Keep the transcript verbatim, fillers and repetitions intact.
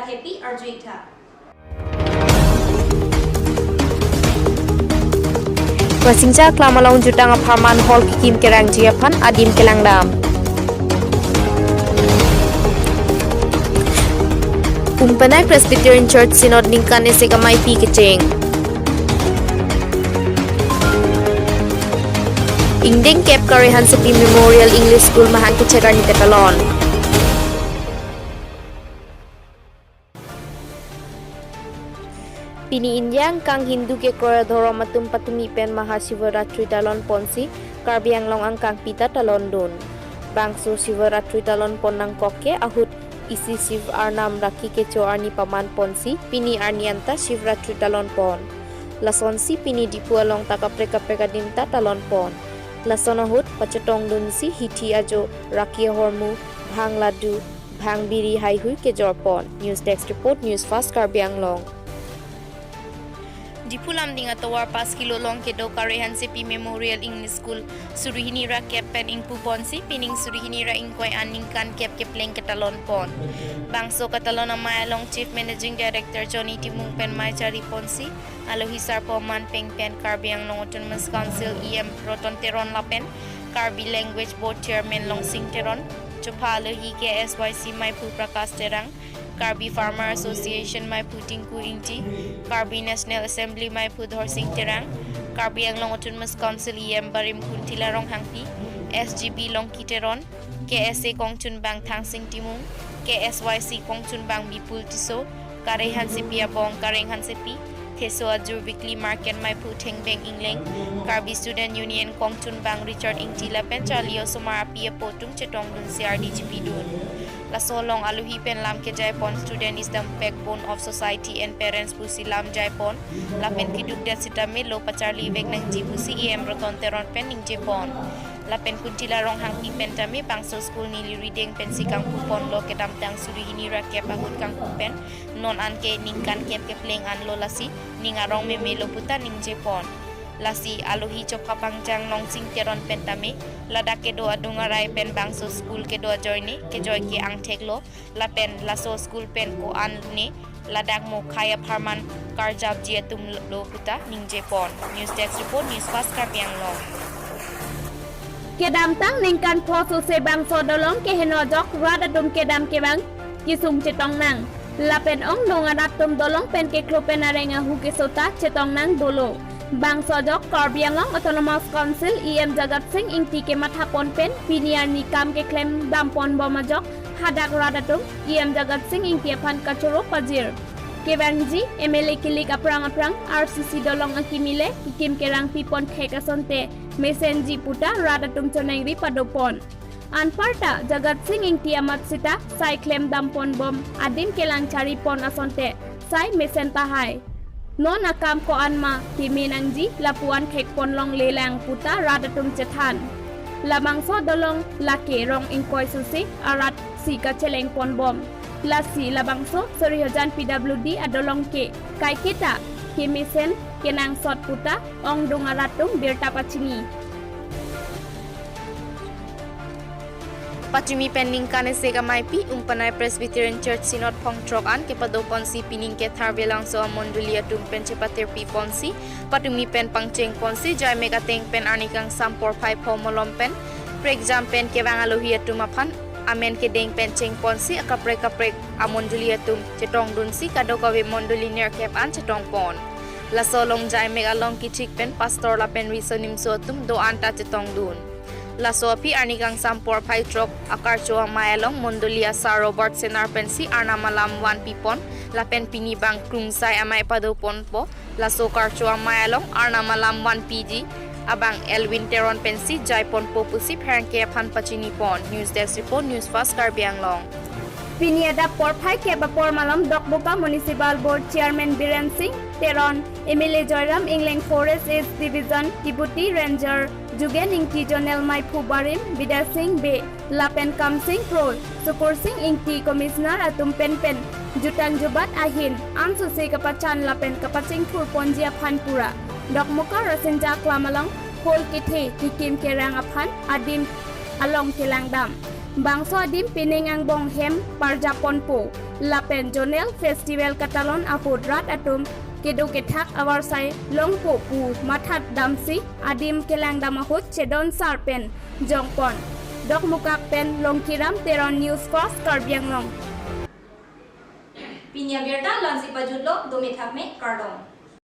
Happy arjuitha. Rasinja aklam along jutang apharman hall kekim kerangji aphan adim kelangdam. Umpanai Presbyterian Church Synod ningkan isi amaipi kecheng. Ingdeng kep Kare Hansepi Memorial English School mahang kechek arni tetalon. Pini India angkang Hindu kekroi adhorom atum patumi pen Mahashivaratri talon ponsi Karbi Anglong angkangpi ta talon dun. Bangso Shivaratri talon pon nangkok ke ahut isi Shiv Arnam raki kecho arni paman ponsi pini arni anta Shivaratri talon pon. Lasonsi pini Diphu along ta kaprek kaprek adim ta talon pon. Lason ahut pachetong dunsi hithi ajo, raki ahormu, bhang ladu, bhang biri haihui kejor pon. News Desk Report, News Fast Karbi Anglong. Diphu Lumding atovar pas kilo along kedo Kare Hansepi Memorial English School suri hini ra kep pen ingpu ponsi pining suri hini ra ingkoi an ningkan kep kepleng ketalon pon. Bangso katalon amei along Chief Managing Director Johnny Timung pen mei chari ponsi alohi sarpo man peng pen Karbi Anglong Autonomous Council E M Roton Teron lapen Karbi Language Board Chairman Longsing Teron, chopha alohi K S Y C meiphu Prakash Terang, Karbi Farmer Association meiphu Tinku Ingti, Karbi National Assembly meiphu Dhorsing Terang, Karbi Anglong Autonomous Council E M Barim Kuntila Ronghangpi, S G B Longki Teron, K S A kongchunbang Thangsing Timung, K S Y C kongchunbang Bipul Tisso, Kare Hansepi abong Kareng Hansepi, Theso Ajur Weekly Market meiphu Thengbeng Ingleng, Karbi Student Union kongchunbang Richard Ingti lapen charli osomar api apo atum chetong dunsi ardi chipidun. Laso along alohi pen lam kejai pon Student is the backbone of society and parents pusi lam jai pon. Lapen keduk det sitame lo pacharli vek nangji pusi E M Roton Teron pen ningje pon. Lapen Kuntila Ronghangpi pen tame bangso school neli rideng pensi kangpu ponlo, kedamtang suri hini ra kep ahut kangpu pen non an ke ningkan kep kepleng anlo, lasi ning arong memelo puta ningje pon. Lasi alohi chopha pangjang Longsing Teron pen tame ladak kedo adung arai pen bangso school kedo ajoine kejoi ke angthek lo, lapen laso school pen ko-an ne ladak mokhai apharman karjapji atum lo puta ningje pon. News Desk Report, News Fast Karbi Anglong. Kedamtang ningkan pho sose bangso dolong keheno ajok rat atum kedam kevang kesung chetong nang. Lapen ongdung arat atum dolong pen keklo pen areng ahu keso ta chetong nang dolo. Bangso ajok Karbi Anglong Autonomous Council E M Jagat Sing Ingti kematha pon pen pini arni kam keklem dam pon bom ajok hadak rat atum E M Jagat Sing Ingti aphan kachoro pajir. Kevangji M L A kilik aphrang aphrang R C C dolong akimi le kekim kerang pi pon thek asonte mesenji puta rat atum choningri pado pon. Anparta Jagat Sing Ingti amat sita sai klem dam pon bom adim kelang chari pon asonte sai mesen tahai. Non akam ko-an ma keme nangji lapu-an thek pon longle lang puta rat atum chethan. Labangso dolong lake rong ingkoi sose arat si kacheleng pon bom. Lasi labangso Sarihajan P W D adolong ke kaiketa kemesen kenangsot puta ongdung arat atum birta pachini. Patumi pen ningkan isi amaipi Umpanai Presbyterian Church Synod phongthrok an kepado ponsi pining ke Tharve Langso amondoli atum pen chepatirpi ponsi patumi pen pangcheng ponsi jaimek ateng pen arni kangsam porphai pho malom pen prekjam pen kevang alohi atum aphan amen kedeng pen cheng ponsi akaprek kaprek amondoli atum chetong dunsi kadokave mondoli nerkep an chetong pon. Laso along jaimek along kithik pen pastor lapen riso nimso atum do-an ta chetong dun. Laso aphi arni kangsam porphai throk akarcho amei along mondoli asar Robert Senar pensi Arnam alam vanpi pon lapen pini bang krungsai amei pado ponpo. Laso karcho amei along Arnam alam vanpiji abang Elwin Teron pensi jai ponpo pusi pherangke aphan pachini pon. News Desk Report, News Fast Karbi Anglong. Pini adap porphai kep apor malom Dokmoka Municipal Board Chairman Biren Singh Teron, M L A Joyram Ingleng, Forest East Division Deputy Ranger Jugen Ingti, Zonal meiphu Barim Bidya Singh Bey lapen Kamsing Kro, Sukur Singh Ingti, Commissioner atum pen pen jutang jubat ahin ansose kapachan lapen kapachingthur ponji aphan pura Dokmoka Rasinja aklam along hall kethe kekim kerang aphan adim along kelangdam. Bangso adim pining angbong hem parjap ponpo lapen Zonal Festival katalon ahut rat atum kedo kethak avarsai longpo pu mathat damsi adim kelangdam ahut chedon sar pen jongpon. Dokmoka pen Longkiram Teron, News First Karbi Anglong. Pini abirta la-ansi pajutlo, dome thakme, kardom.